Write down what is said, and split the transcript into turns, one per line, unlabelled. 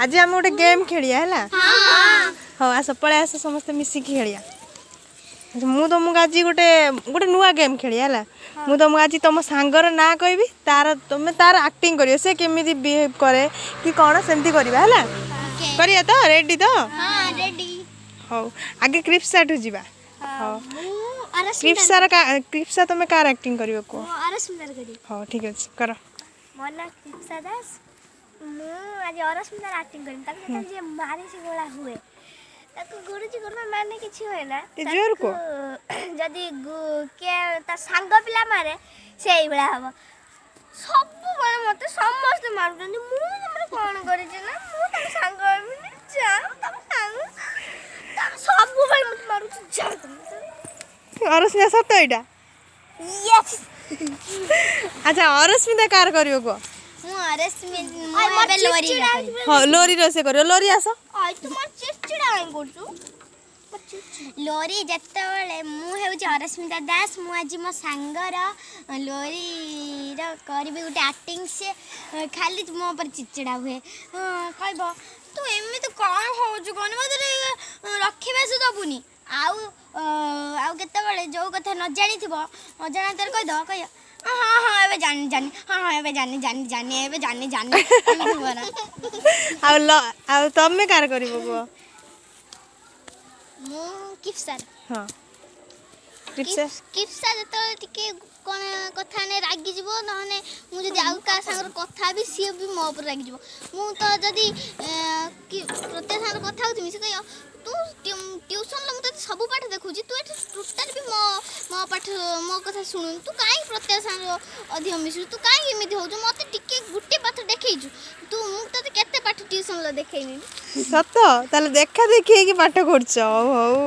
ଆଜି ଆମେ ଗୋଟେ ଗେମ୍ ଖେଳିବା, ହେଲା? ହଉ, ଆସ, ପଳେଇ ଆସ, ସମସ୍ତେ ମିଶିକି ଖେଳିବା। ମୁଁ ତମକୁ ଆଜି ଗୋଟେ ଗୋଟେ ନୂଆ ଗେମ୍ ଖେଳିବା, ହେଲା? ମୁଁ ତମକୁ ଆଜି ତମ ସାଙ୍ଗର ନାଁ କହିବି, ତାର ତମେ ତାର ଆକ୍ଟିଂ କରିବ। ସେ କେମିତି ବିହେଭ୍ କରେ କି କ'ଣ, ସେମିତି କରିବା, ହେଲା? କରିବା ତ? ରେଡ଼ି ତ?
ରେଡ଼ି।
ହଉ, ଆଗେ କ୍ରିପ୍ସାଠୁ ଯିବା। ହଉ।
ମୁଁ
କ୍ରିପ୍ସାର, କ୍ରିପ୍ସା, ତମେ କାହାର ଆକ୍ଟିଂ କରିବ କୁହ।
ମୁଁ ଅରସ୍ମିତାର କରିବି।
ହଉ, ଠିକ୍ ଅଛି, କର।
ମୋ ନାଁ କ୍ରିପ୍ସା ଦାସ। ମୁଁ ଆଜି ଅରସ୍ମିତାର ଆକ୍ଟିଂ କରିବି। ତାକୁ ଯେତେବେଳେ ଯିଏ ମାରେ, ସେ ଭଳିଆ ହୁଏ। ତାକୁ ଗୁରୁଜୀ ଗୁରୁମା ମାନେ କିଛି ହୁଏ ନା।
ଟିକେ ଜୋର କୁହ।
ତାକୁ ଯଦି କିଏ ତା ସାଙ୍ଗ ପିଲା ମାରେ, ସେ ଏଇଭଳିଆ ହବ। ସବୁବେଳେ ମୋତେ ସମସ୍ତେ ମାରୁଛନ୍ତି, ମୁଁ ତମର କ'ଣ କରିଛି ନା? ମୁଁ ତମ ସାଙ୍ଗ ହେବିନି, ଯାଅ। ତମ ସାଙ୍ଗ ତମେ ସବୁବେଳେ ମୋତେ ମାରୁଛ, ଯାଅ ତମେ।
ଅରସ୍ମିତା, ସତ ଏଇଟା?
ୟେସ୍।
ଆଚ୍ଛା, ଅରସ୍ମିତା କାହାର କରିବ କୁହ।
ମୁଁ ଅରସ୍ମିତା, ମୁଁ ଏବେ ଲୋରି।
ହଁ, ଲୋରି ରୋଷେଇ କରିବ। ଲୋରି, ଆସ।
ତୁମର ଚିଡ଼ଚିଡ଼ା କାଇଁ କରୁଛୁ? ଲୋରି ଯେତେବେଳେ, ମୁଁ ହେଉଛି ଅରସ୍ମିତା ଦାସ। ମୁଁ ଆଜି ମୋ ସାଙ୍ଗର ଲୋରିର କରିବି ଗୋଟେ ଆକ୍ଟିଂ। ସେ ଖାଲି ମୋ ଉପରେ ଚିଡ଼ଚିଡ଼ା ହୁଏ। କହିବ, ତୁ ଏମିତି କ'ଣ ହେଉଛୁ କହନି, ମୋତେ ରଖିବା ସେ ଦେବୁନି। ଆଉ ଆଉ କେତେବେଳେ ଯେଉଁ କଥା ନ ଜାଣିଥିବ, ଅଜାଣତରେ କହିଦେବ। କହିବ, ହଁ ହଁ, ଏବେ ଜାଣି ଜାଣି, ହଁ ହଁ, ଏବେ ଜାଣି ଜାଣି ଜାଣି, ଏବେ ଜାଣି ଜାଣି, ଏମିତି ହୁଏ ନା।
ଆଉ ଆଉ ତମେ କାହାର କରିବ କୁହ।
ମୁଁ କିପ୍ସାର।
ହଁ, କ୍ରିପ୍ସା।
କିପ୍ସା ଯେତେବେଳେ ଟିକେ କ'ଣ କଥା ହେଲେ ରାଗିଯିବ। ନହେଲେ ମୁଁ ଯଦି ଆଉ କାହା ସାଙ୍ଗରେ କଥା ହେବି, ସିଏ ବି ମୋ ଉପରେ ରାଗିଯିବ। ମୁଁ ତ ଯଦି କି ପ୍ରତ୍ୟେକ ସାଙ୍ଗରେ କଥା ହେଉଥିବି, ସେ କହିବ, ତୁ ଟ୍ୟୁସନ୍ରେ ମୁଁ ତୋତେ ସବୁ ପାଠ ଦେଖୁଛି, ତୁ ଏଠି ଟୋଟାଲ୍ ବି ମୋ ମୋ ପାଠ, ମୋ କଥା ଶୁଣୁନି। ତୁ କାହିଁକି ପ୍ରତ୍ୟେକ ସାଙ୍ଗରେ ଅଧିକ ମିଶୁଛୁ? ତୁ କାହିଁକି ଏମିତି ହେଉଛୁ? ମୋତେ ଟିକେ ଗୋଟେ ପାଠ ଦେଖେଇଛୁ ତୁ? ମୁଁ ତୋତେ କେତେ ପାଠ ଟ୍ୟୁସନ୍ରେ ଦେଖେଇନି?
ସତ? ତାହେଲେ ଦେଖା ଦେଖି ହେଇକି ପାଠ କରୁଛ। ହଉ ହଉ।